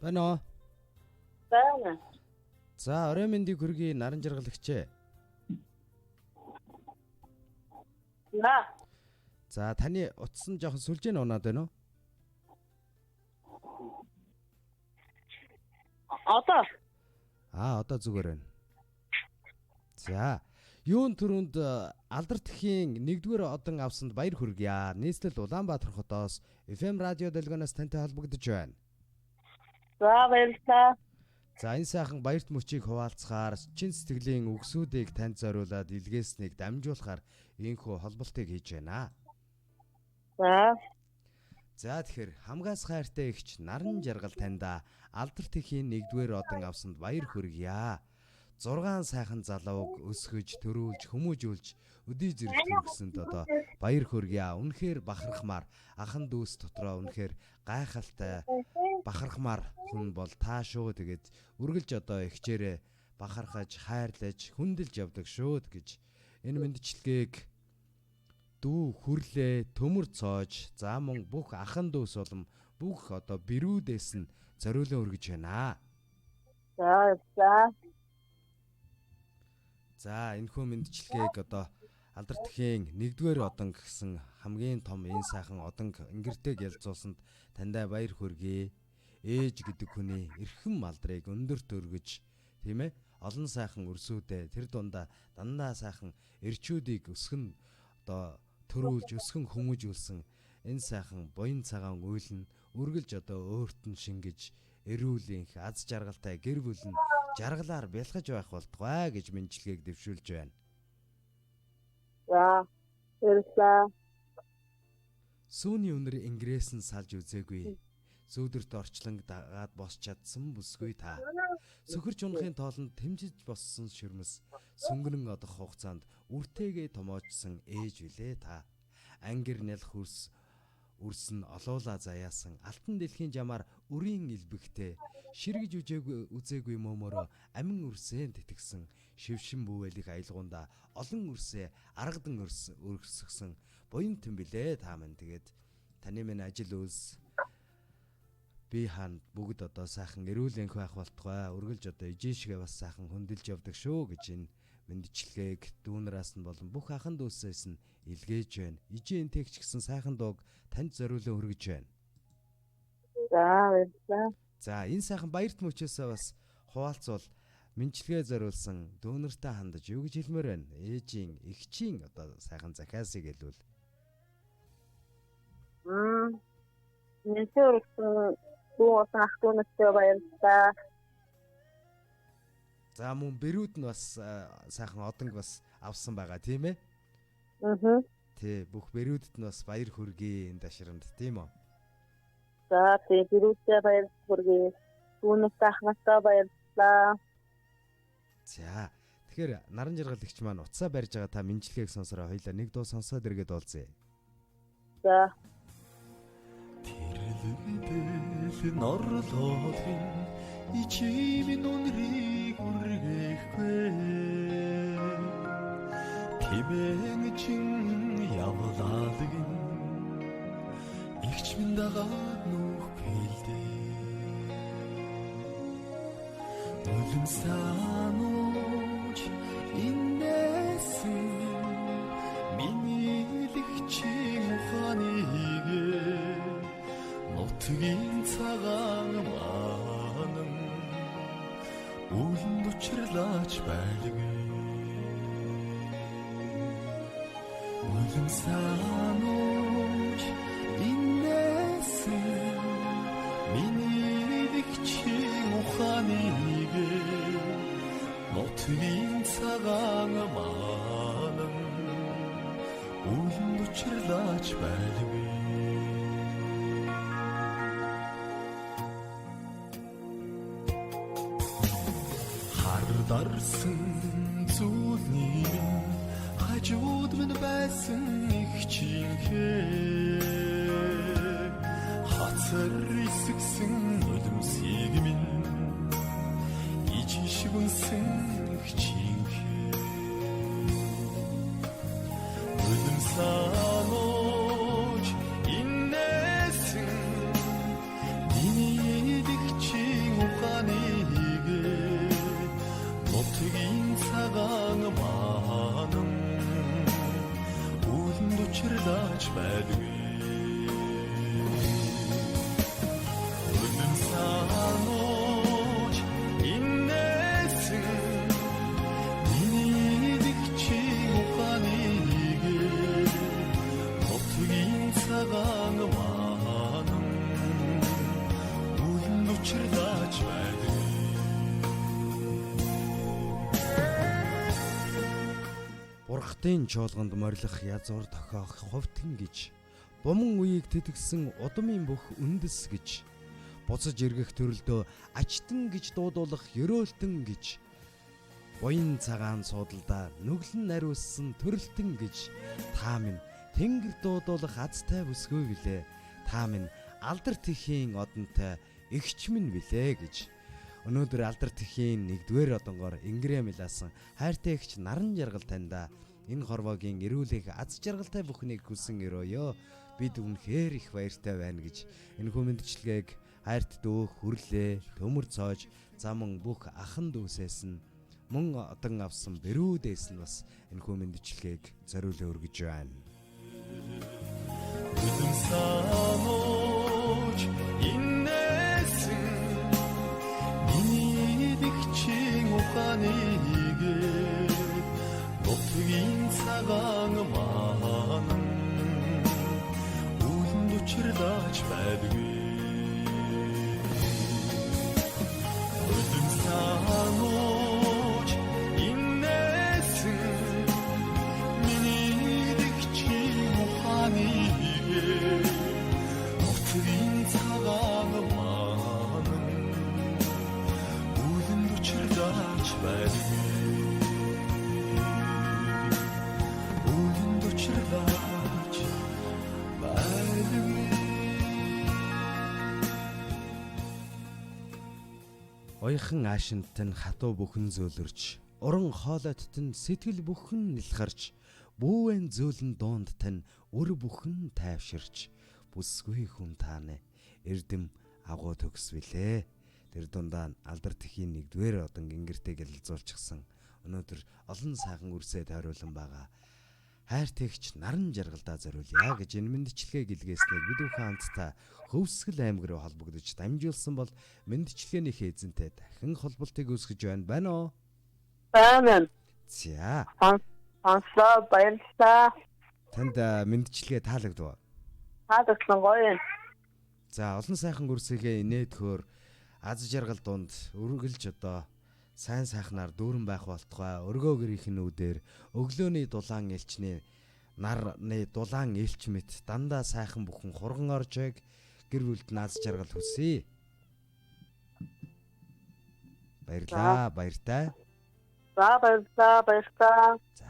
Байна уу? Байна. За, орой мэндийг хүргэе, наран жаргалагч. За. За, таны утас нь жоохон сүлжээ нь унаад байна уу? Одоо. Аа, одоо зүгээр байна. За, юун түрүүнд алдар тхийн 1-р одон авсанд баяр хүргье. Нийслэл Улаанбаатар хотоос FM радио долгионоос тантай холбогдож байна. За, баярлалаа. За, энэ сайхан баярт мөчийг хуваалцахаар, чин сэтгэлийн үгсүүдийг танд зориулаад илгээснийг дамжуулахаар ийнхүү холболтыг хийж байна. За. За, тэгэхээр хамгаас хайртай эгч наран жаргал таньда алдар тхийн 1-р одон авсанд баяр хүргье. 6 сайхан залууг өсгөж, төрүүлж, хүмүүжүүлж өдий зэрэг төргсөнд одоо баяр хүргье. Үнэхээр бахархмаар ахан дүүс дотроо үнэхээр гайхалтай бахархмаар хүн бол та шүү. Тэгээд үргэлж одоо эгчээрээ бахархаж, хайрлаж, хүндэлж явдаг шүү гэж энэ мэндчилгээг дүү хүрлээ төмөр цоож, за мөн бүх ахан дүүс болон бүх одоо бэрүүдээс нь зориулан өргөж байна. За, за. За, энэхүү мэндчилгээг одоо алдар тхийн 1-р одон гэсэн хамгийн том энэ сайхан одон ингэртэйг ялзуулсанд таньдаа баяр хүргэе. Ээж гэдэг хүний эрхэм алдрыг өндөр төргөж, тийм ээ, олон сайхан өрсүүдээ тэр дундаа дандаа сайхан эрчүүдийг өсгөн одоо төрүүлж, өсгөн хүмүүжүүлсэн энэ сайхан буян цагаан уйл нь үргэлж одоо өөрт нь шингэж, эрүүл энх аз жаргалтай гэр бүл нь жаргалаар бялхаж байх болтугай гэж мэндчилгээг дэвшүүлж байна. За, баярлалаа. Сүүний үнэр ингрээс нь салж үзээгүй. Зүүдэрт орчлон дагаад босч чадсан бүсгүй та. Сөхөрч унахын тоолонд тэмжиж боссон ширмэс сүнгэнэн одох хугацаанд үртэйгээ томоочсон ээж билээ та. Ангир нялх хөрс үрс нь олуула заяасан алтан дэлхийн жамаар үрийн элбэгтэй ширгэж үзээгүй мөмөрөө амин үрсээ тэтгэсэн шившин бүүвэлих аялгуунда олон үрсээ аргадан өрсгсөн буян тэн билээ та минь. Тэгээд таны минь ажил үйлс би хаанд бүгд одоо сайхан эрүүл энх байх болтугай. Үргэлж одоо ижишгээ бас сайхан хөндлөж явдаг шүү гэж энэ мэндчилгээг дүүнраас нь болон бүх ахан дүүсээс нь илгээж байна. Ижийн тэгч гэсэн сайхан дууг танд зориулан өргөж байна. За, баярлалаа. За, энэ сайхан баярт мөчөөсөө бас хуваалцвал мэндчилгээ зориулсан дүүнэртэй хандаж юу гэж хэлмээр байна? Ээжийн, эгчийн одоо сайхан захиасыг хэлвэл. Мэндчилгээ өргөсөн дүү болон ах дүүнэртэй баярлалаа. За, мөн бэрүүд нь бас сайхан одонг бас авсан байгаа тийм ээ? Аа. Тий, бүх бэрүүдэд нь бас баяр хүргэе энэ дашрамд, тийм үү? За, тий, бэрүүдтэй баяр хүргэе. Дүүнэртэй ахнартаа баярлалаа. За, тэгэхээр наран жаргал эгч маань утсаа барьж байгаа та мэндчилгээг сонсороо хоёлаа нэг дуу сонсоод эргээд уулзъя. За. Тэрлэгдэл норлоолын ичим нүнрийг үргэхгүй тимэн чин явлаалгин игч минь дагаад нүх хэлдээ нулим санууч иннэсэн миний лэгчийн ухааныг нутгийн цагаан манан үлэнд учрлаач байлгүй нулим санууч иннэсэн миний лэгчийн ухааныг нутгийн цагаан манан үлэнд учрлаач байлгүй. Хардарсан зүйлний минь хажууд минь байсан их чинхээ хацар эсгсэн нулимсыг минь ижиш үнсэн их чинхээ нулимсанууч иннэсэн миний лэгчийн учирлаач байдгүй. Бургатын чуулганд морилох язуур тохиох хувтан гэж, буман үеийг тэтгсэн удмын бүх үндэс гэж, буцаж эргэх төрөлдөө ачтан гэж дуудуулах ерөөлтөн гэж, буян цагаан суудалдаа нүглэн нариулсан төрөлтөн гэж, та минь тэнгэр дуудуулах азтай бүсгүй билээ. Та минь алдар тэхийн одонтой эгч минь билээ гэж. Өнөөдөр алдар тэхийн 1-р одонгоор Ингрэ милаасан хайртай эгч наран жаргал таньда энэ хорвоогийн эрүүлэх аз жаргалтай бүхнийг хүсэн өрөөё. Бид үнэхээр их баяртай байна гэж энэхүү мэндчилгээг хайрт дүү хүрлээ төмөр цоож заман бүх ахан дүүсээс нь мөн одон авсан бэрүүдээс нь бас энэхүү мэндчилгээг зориулан өргөж байна. Үлэм санууч иннээсэн миний дэгчин ухааныгээ нутгийн цагаан маань үлэнд учирлаач байдгүй. Үлэм санууч иннээсэн миний дэгчин ухааныгээ нутгийн цагаан маань үлэнд учирлаач байдгүй. Үлэнд учирлаач байдгүй. Оёхон аашинт нь хатуу бүхэн зөөлрч, уран хоолойт нь сэтгэл бүхэн нэлхарч, бүүвэн зөөлөн дуунд тань өр бүхэн тайвширч, бүсгүй хүн тааны эрдэм агуу төгс билээ. Тэр дундаа алдар тэхийн 1-р одон гингэртэй гэлзуулчихсан. Өнөөдөр олон сайхан үрсээ тойруулан байгаа. Хайр тэгч наран жаргалдаа зориулъя гэж энэ мэндчилгээ гэлгээснийг бид бүхэн хамтдаа Хөвсгөл аймаг руу холбогдож дамжуулсан бол мэндчилгээнийхээ эзэнтэй дахин холболтыг үүсгэж байна. Байна уу? Байна. За. Сонслоо, баярлалаа. Танд мэндчилгээ таалагдав уу? Таалагдсан, гоё юм. За, олон сайхан үрсийнхээ инээдхөөр аз жаргал дунд үргэлж одоо сайн сайхнаар дүүрэн байх болтугай. Өргөө гэрийнх нь үүдээр өглөөний дулаан элчний нарны дулаан элч мэт дандаа сайхан бүхэн хурган оржойг гэр бүлд наз жаргал хүсье. Баярлаа, баяртай. За, баярлалаа, баярлалаа. За.